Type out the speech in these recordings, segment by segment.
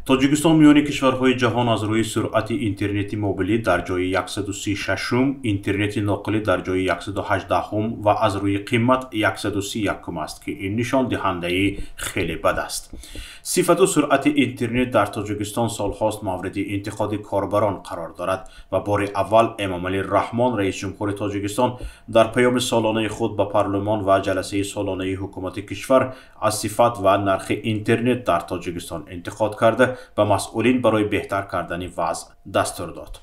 Тоҷикистон миёни кишварҳои ҷаҳон аз рӯи суръати интернети мобилӣ дар ҷои 136-ум, интернети ноқилӣ дар ҷои 118-ум ва аз рӯи қимат 131-ум аст, ки ин нишондиҳандаи хеле бад аст. Сифату суръати интернет дар Тоҷикистон солҳост мавриди интиқоди корбарон қарор дорад ва бори аввал Эмомалӣ Раҳмон, раисҷумҳури Тоҷикистон, дар паёми солонаи худ ба парлумон ва ҷаласаи солонаи ҳукумати кишвар аз сифат ва нархи интернет дар Тоҷикистон интиқод карда ба масъулин барои беҳтар кардани вазъ дастур дод.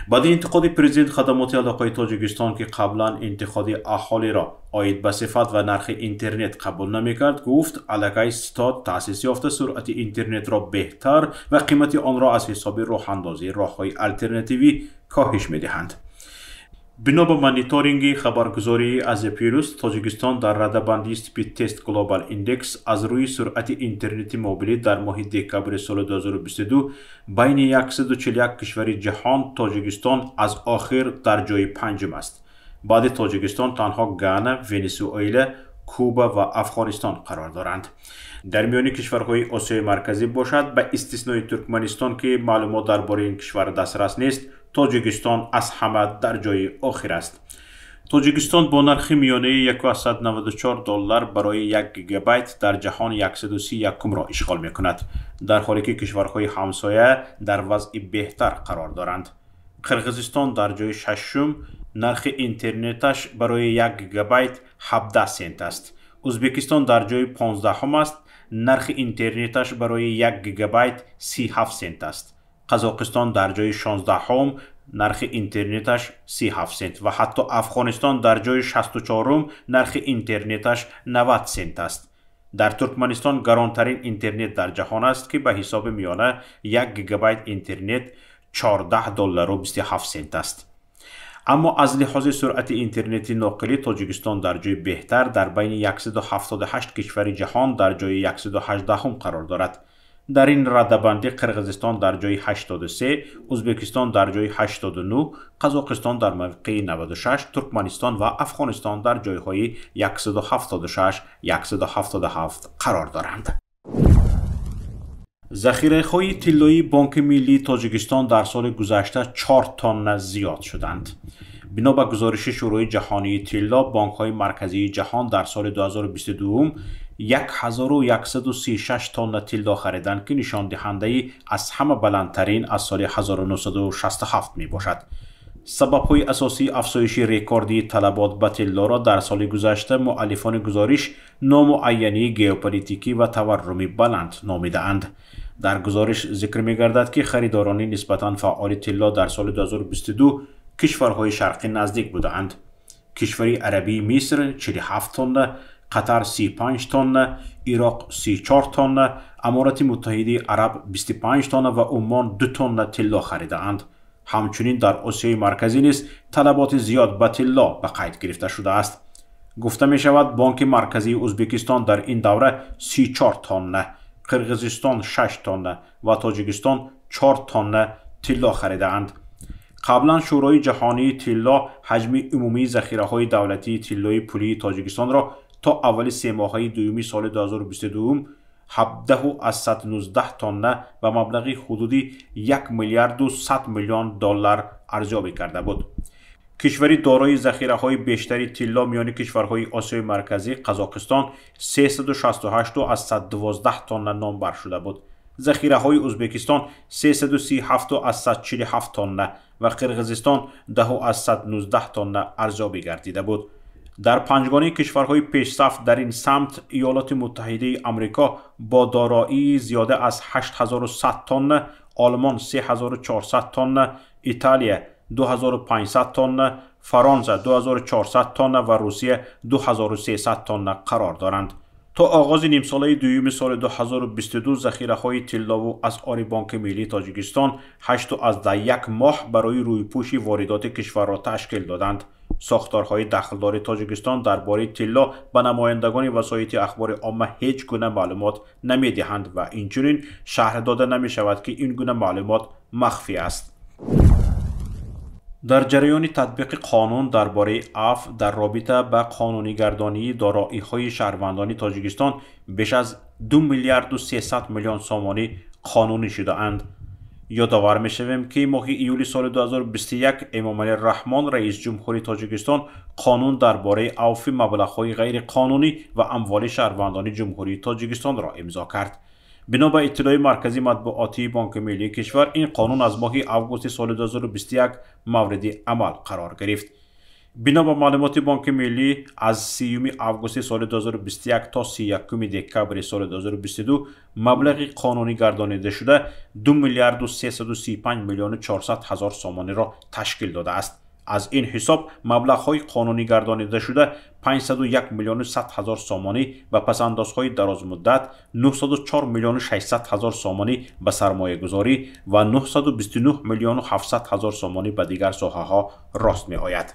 Баъди интиқоди президент, хадамоти алоқаи Тоҷикистон, ки қаблан интиқоди аҳолиро оид ба сифат ва нархи интернет қабул намекард, гуфт аллакай ситод таъсис ёфта суръати интернетро беҳтар ва қимати онро аз ҳисоби роҳандозии роҳҳои алтернативӣ коҳиш медиҳанд. Бино ба мониторинги хабаргузории Азия Плюс, Тоҷикистон дар радабандии Speedtest Global Index аз рӯи суръати интернети мобилӣ дар моҳи декабри соли 2022 байни 141 кишвари ҷаҳон Тоҷикистон аз охир дар ҷои панҷум аст. Баъди Тоҷикистон танҳо Гана, Венесуэла, Куба ва Афғонистон қарор доранд. Дар миёни кишварҳои Осиёи Марказӣ бошад, ба истиснои Туркманистон, ки маълумот дар бораи ин кишвар дастрас нест, Тоҷикистон аз ҳама дар ҷои охир аст. Тоҷикистон бо нархи миёнаи 1,94 доллар барои 1 гигабайт дар ҷаҳон 131-умро ишғол мекунад, дар ҳоле ки кишварҳои ҳамсоя дар вазъи беҳтар қарор доранд. Қирғизистон дар ҷои шашум, нархи интернеташ барои 1 гигабайт 17 сент аст. Ӯзбекистон дар ҷои 15-ум аст, нархи интернеташ барои 1 гигабайт 37 сент аст. Қазоқистон дар ҷои 16-ум, нархи интернеташ 37 сент ва ҳатто Афғонистон дар ҷои 64-ум, нархи интернеташ 90 сент аст. Дар Туркманистон гаронтарин интернет дар ҷаҳон аст, ки ба ҳисоби миёна 1 гигабайт интернет 14 доллару 27 сент аст. Аммо аз лиҳози суръати интернети ноқилӣ Тоҷикистон дар ҷои беҳтар дар байни 178 кишвари ҷаҳон дар ҷои 118-ум қарор дорад. Дар ин радабандӣ Қирғизистон дар ҷои 83, Ӯзбекистон дар ҷои 89, Қазоқистон дар мавқеи 96, Туркманистон ва Афғонистон дар ҷойҳои 176, 177 қарор доранд. Захираҳои тиллоии Бонки миллии Тоҷикистон дар соли гузашта 4 тонна зиёд шуданд. Бино ба гузориши Шӯрои ҷаҳонии тилло, бонкҳои марказии ҷаҳон дар соли 2022 1136 тонна тилло хариданд, ки нишондиҳандаи аз ҳама баландтарин аз соли 1967 мебошад. Сабабҳои асосии афзоиши рекордии талабот ба тиллоро дар соли гузашта муаллифони гузориш номуайянии геополитикӣ ва таварруми баланд номидаанд. Дар гузориш зикр мегардад, ки харидорони нисбатан фаъоли тилло дар соли 2022 кишварҳои шарқӣ наздик будаанд. Кишвари арабии Миср 47 тонна, Қатар 35 тонна, Ироқ 34 тонна, Аморати Муттаҳидаи Араб 25 тонна ва Уммон 2 тонна тилло харидаанд. Ҳамчунин дар Осиёи Марказӣ низ талаботи зиёд ба тилло ба қайд гирифта шудааст. Гуфта мешавад, Бонки Марказии Ӯзбекистон дар ин давра 34 тонна, Қирғизистон 6 тонна ва Тоҷикистон 4 тонна тилло харидаанд. Қаблан Шӯрои ҷаҳонии тилло ҳаҷми умумии захираҳои давлатии тиллои пулии Тоҷикистонро то аввали семоҳаи дуюми соли 2022 17,19 тонна ба маблағи ҳудуди 1 миллиарду 100 миллион доллар арзёбӣ карда буд. Кишвари дорои захираҳои бештари тилло миёни кишварҳои Осиёи Марказӣ Қазоқистон 368,12 тонна номбар шуда буд. Захираҳои Ӯзбекистон 337,47 тонна ва Қирғизистон 10,19 тонна арзёбӣ гардида буд. Дар панҷгонаи кишварҳои пешсаф дар ин самт Иёлоти Муттаҳидаи Амрико бо дороии зиёда аз 8100 тонна, Олмон 3400 тонна, Италия 2500 тонна, Фаронса 2400 тонна ва Русия 2300 тонна қарор доранд. То оғози нимсолаи дуюми соли 2022 захираҳои тиллову асъори Бонки миллии Тоҷикистон 8,1 моҳ барои рӯйпӯши воридоти кишварро ташкил доданд. Сохторҳои дахлдори Тоҷикистон дар бораи тилло ба намояндагони васоити ахбори омма ҳеҷ гуна маълумот намедиҳанд ва инчунин шарҳ дода намешавад, ки ин гуна маълумот махфӣ аст. Дар ҷараёни татбиқи қонун дар бораи афв дар робита ба қонунигардонии дороиҳои шаҳрвандони Тоҷикистон беш аз 2 миллиарду 300 миллион сомонӣ қонунӣ шудаанд. Ёдовар мешавем, ки моҳи июли соли 2021 Эмомалӣ Раҳмон, раиси ҷумҳури Тоҷикистон, қонун дар бораи авфи маблағҳои ғайриқонунӣ ва амволи шаҳрвандони Ҷумҳурии Тоҷикистонро имзо кард. Бино ба иттилои Маркази матбуотии Бонки Миллии кишвар, ин қонун аз моҳи августи соли 2021 мавриди амал қарор гирифт. Бино ба маълумоти Бонки Миллӣ, аз 30 августи соли 2021 то 31 декабри соли 2022 маблағи қонунӣ гардонидашуда 2 миллиарду 335 миллиону 400 ҳазор сомониро ташкил додааст. Аз ин ҳисоб маблағҳои қонунӣ гардонидашуда 501 миллиону 100 ҳазор сомонӣ ба пасандозҳои дарозмуддат, 904 миллиону 600 ҳазор сомонӣ ба сармоягузорӣ ва 929 миллиону 700 ҳазор сомонӣ ба дигар соҳаҳо рост меояд.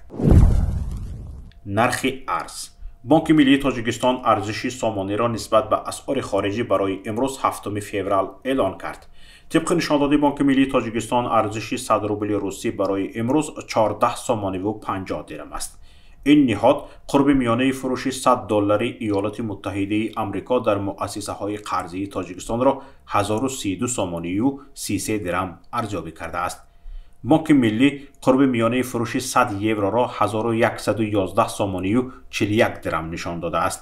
Нархи арз. Бонки Миллии Тоҷикистон арзиши сомониро нисбат ба асъори хориҷӣ барои имрӯз, 7 феврал, эълон кард. Тибқи нишондоди Бонки Миллии Тоҷикистон, арзиши 100 рубли русӣ барои имрӯз 14 сомониву 50 дирам аст. Ин ниҳод қурби миёнаи фурӯши 100 доллари Иёлоти Муттаҳидаи Амрико дар муассисаҳои қарзии Тоҷикистонро 1032 сомонию 33 дирам арзёбӣ кардааст. Бонки Миллӣ қурби миёнаи фурӯши 100 евроро 1111 сомонию 41 дирам нишон додааст.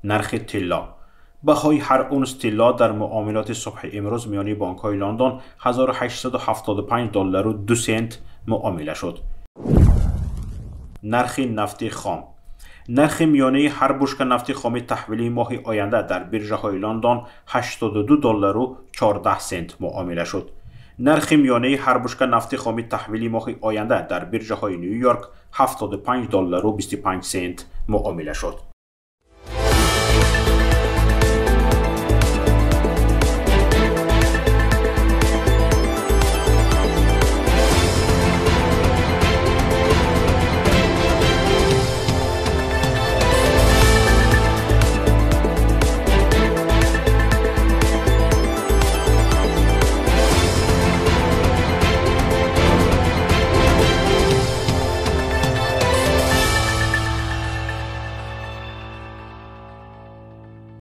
Нархи тилло. Баҳои ҳар унс тилло дар муомилоти субҳи имрӯз миёни бонкҳои Лондон 1875 доллару 2 сент муомила шуд. Нархи нафти хом. Нархи миёнаи ҳар бушка нафти хоми таҳвилии моҳи оянда дар биржаҳои Лондон 82 доллару 14 сент муомила шуд. Нархи миёнаи ҳар бушка нафти хоми таҳвили моҳи оянда дар биржаҳои Ню Йорк 75 доллару 25 сент муомила шуд.